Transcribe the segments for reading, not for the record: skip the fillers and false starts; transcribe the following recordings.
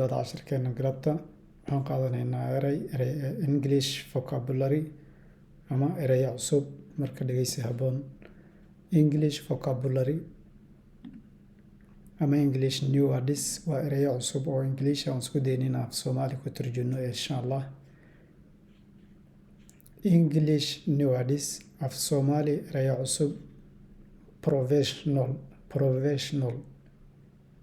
Cashirkeena galabta waxaan qaadanaynaa erey erey English vocabulary ama ereyo cusub. Marka dhegeysi habboon. English vocabulary ama English new words waa ereyo cusub oo English aan isku dayin in af Soomaali ku turjuno, insha Allah. English new words, af Soomaali ereyo cusub. Professional, professional,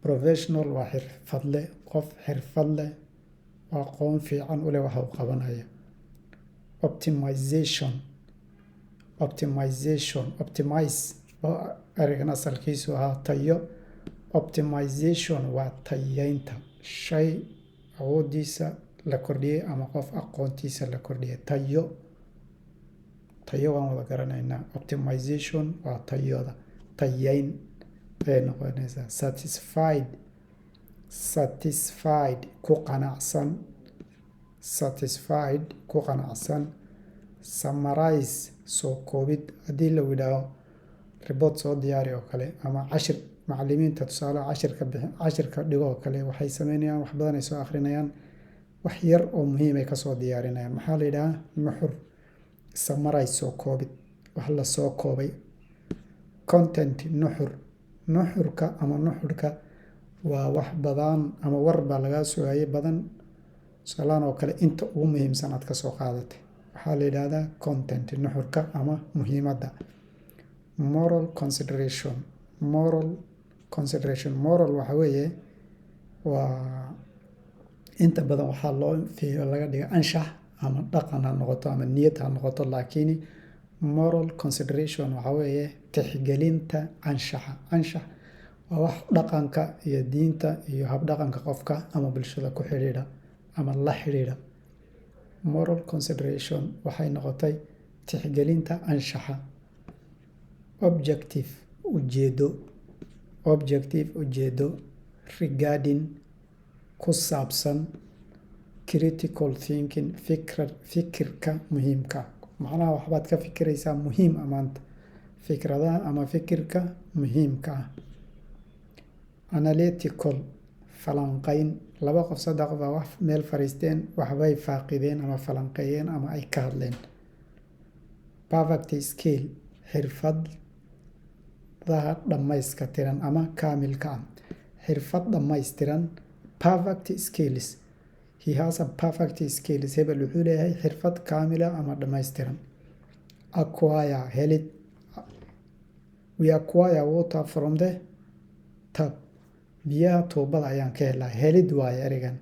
professional waa xirfadle, qof xirfad leh oo aqoon fiican u leh waxa uu qabanaya. Optimization, optimization, optimize oo ereygan asalkiisu ahaa tayo. Optimization waa tayeynta shay awoodiisa la kordhiyey ama qof aqoontiisa la kordhiyey. Tayo, tayo waan wada garanaynaa. Optimization waa tayoda, tayeyn ayay noqonaysaa. Satisfied, satisfied, ku qanacsan, satisfied, ku qanacsan. Summarize, soo koobid. Haddii lagu yidhaaho report soo diyaari oo kale, ama cashir macallimiinta tusaale cashirka bixin, cashirka dhigo oo kale, waxay sameynayaan wax badan ay soo akhrinayaan, wax yar oo muhiim ay kasoo diyaarinayaan. Maxaa la yidhahaa? Nuxur. Summarize, soo koobid, wax la soo koobay. Content, nuxur. Nuxurka ama nuxurka waa wax badan ama war baa lagaa sugayay badan, tusaalahan oo kale inta ugu muhiimsan aad kasoo qaadatay waxaa la yidhaahdaa content, nuxurka ama muhiimadda. Moral consideration, moral consideration. Moral waxa weeye waa inta badan waxaa loo fiiro laga dhiga anshax ama dhaqan ha noqoto ama niyad ha noqoto, laakiin moral consideration waxa weeye tixgelinta anshaxa. Anshax waa wax dhaqanka iyo diinta iyo habdhaqanka qofka ama bulshada ku xidhiidha ama la xidhiidha. Moral consideration waxay noqotay tixgelinta anshaxa. Objective, ujeedo. Objective, ujeedo. Regarding, ku saabsan. Critical thinking, fikra, fikirka muhiimka. Macnaha waxbaad ka fikiraysaa muhiim ah maanta, fikradaha ama fikirka muhiimka ah. Analytical, falanqayn. Laba qof, saddex qof baa wax meel fariisteen, waxbay faaqideen ama falanqeeyeen ama ay ka hadleen. Perfect skill, xirfadaha dhammayska tiran ama kaamilka ah, xirfad dhammaystiran. Perfect skills, he has a perfect skills. Hebel wuxuu leeyahay xirfad kaamila ama dhammaystiran. Acquire, helid. We acquire water from the tap. Biyaha tuubada ayaan ka helaa. Helid waaye ereygan.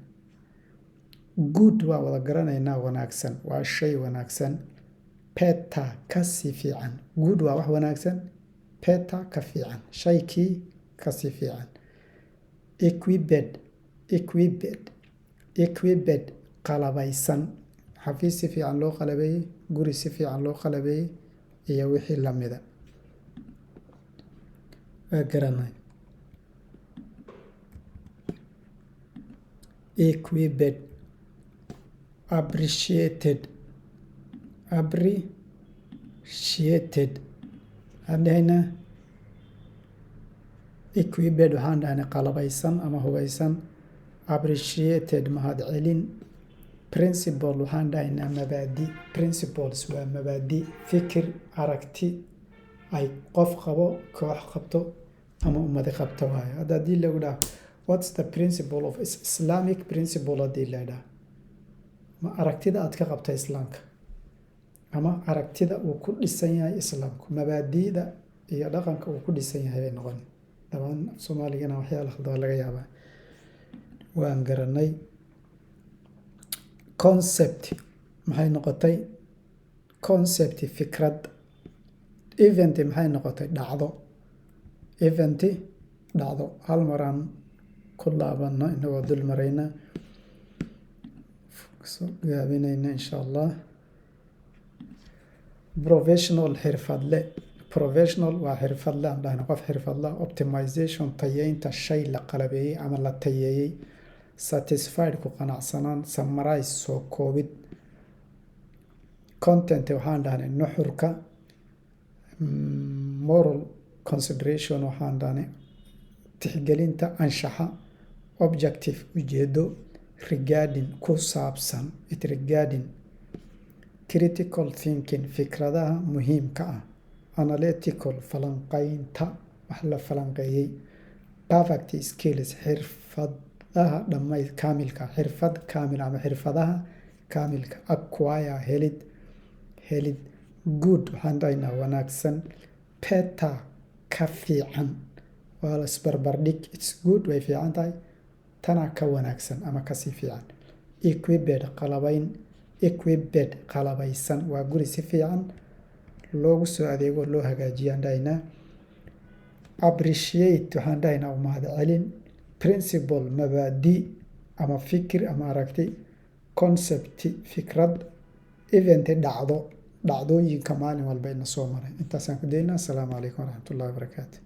Good waa wada garanaynaa, wanaagsan, waa shay wanaagsan. Better, kasii fiican. Good waa wax wanaagsan, better ka fiican, shaykii kasii fiican. Equipped, equipped, equipped, qalabaysan. Xafiis si fiican loo qalabeeyey, guri si fiican loo qalabeeyey iyo wixii lamida waa garanay. Equipped. Appreciated, appreciated waxaan dhahaynaa. Equipped waxaan dhahnay qalabaysan ama hubaysan. Appreciated, mahadcelin. Principle waxaan dhahaynaa mabaadi. Principles waa mabaadi, fikir, aragti ay qof qabo, koox qabto ama ummadi qabto waayo. Hadda haddii lagu dhaho "What's the principle of Islamic principle?" haddii la idhaho, ma aragtida aad ka qabta Islaamka ama aragtida uu ku dhisan yahay Islaamku, mabaadi'da iyo dhaqanka uu ku dhisan yahay bay noqon. Dabcan Soomaaligana waxyaala khaldan laga yaabaa, waan garanay. Concept maxay noqotay? Concept, fikrad. Event maxay noqotay? Dhacdo. Event, dhacdo. Hal maraan ku laabano inagoo dul marayna, soo gaabinayna, insha Allah. Professional, xirfadle. Professional waa xirfadle aan dhahna, qof xirfadle. Optimization, tayeynta shay la qalabeeyey ama la tayeeyey. Satisfied, ku qanacsanaan. Summarize, soo koobid. Content waxaan dhahnay nuxurka. Moral consideration waxaan dhahnay tixgelinta anshaxa. Objective, ujeedo. Regarding, ku saabsan. It regarding. Critical thinking, fikradaha muhiimka ah. Analytical, falanqaynta, wax la falanqeeyey. Perfect skills, xirfadaha dhamay kaamilka, xirfad kaamil ama xirfadaha kaamilka. Acquire, helid, helid. Good, waxaan dhahaynaa wanaagsan. Better, ka fiican, waa la isbarbardhig. It's good, way fiican tahay, tana ka wanaagsan ama kasii fiican. Equipped, qalabayn. Equipped, qalabaysan, waa guri si fiican loogu soo adeego, loo hagaajiyaan dhahaynaa. Appreciate, waxaan dhahaynaa u mahadcelin. Principle, mabaadi ama fikir ama aragti. Concept, fikrad. Event, dhacdo, dhacdooyinka maalin walba ina soo maray. Intaasaan ku daynaa. Asalaamu calaykum waraxmatullahi wabarakaatu.